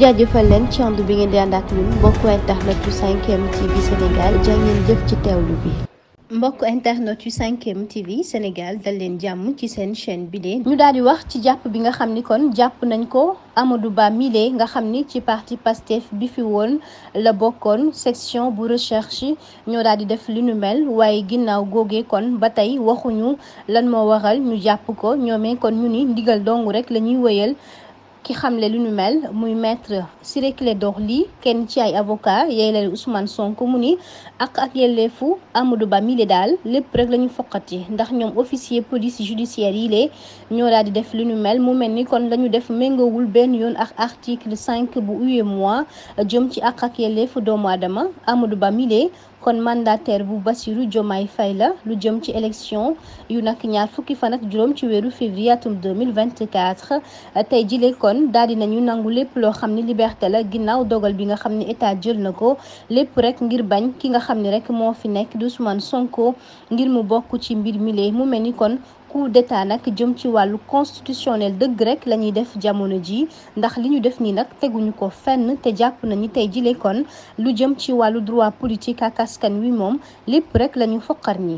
jaajëfal leen ci ànd bi ngeen di ànd ak ñun mbokku internet yu 5M TV Sénégal jaa ngeen jëf ci teewlu bi. mbokk internet yu 5M TV Sénégal dal leen jàmm ci seen chaîne bi leen ñu daal di wax ci jàpp bi nga xam ni kon jàpp nañ ko Amadou Ba mile nga xam ni ci parti Pastef bi fi woon la bokkoon section bu recherche ñoo daal di def li nu mel waaye ginnaaw googee kon ba tey waxuñu lan moo waral ñu jàpp ko ñoomee kon ñu ni ndigal dong rek la ñuy wëyal. ki xamle lu nu mel muy maître Ciré Clédor Ly kenn ci ay avocat yeeleel Ousmane Sonko mu ni ak yelleefu Amadou Ba mile daal lépp rek la ñu foqati ndax ñoom officier police judiciaire yi lee ñoo daal di def lu nu mel mu mel ni kon la ñu def méngoowul benn yoon ak article 5 bu UEMOA jëm ci ak yelleefu doomu aadama Amadou Ba mile kon mandataire bu Bassirou Diomaye Faye la lu jëm ci élection yu nag ñaar fukki fan ak juróom ci weeru février atum 2024 tey jile kon daal di nañu nangu lépp loo xam ni liberté la ginnaaw dogal bi nga xam ni état jël na ko lépp rek ngir bañ ki nga xam ni rek moo fi nekk di Ousmane Sonko ngir mu bokk ci mbir mi mu mel ni kon coup d'état nag jëm ci wàllu constitutionnel dëgg rek la ñuy def jamono ji ndax li ñu def nii nag teguñu ko fenn te jàpp nañu tey jile kon lu jëm ci wàllu droit politique ak askan wi moom lépp rek la ñu foqar ñi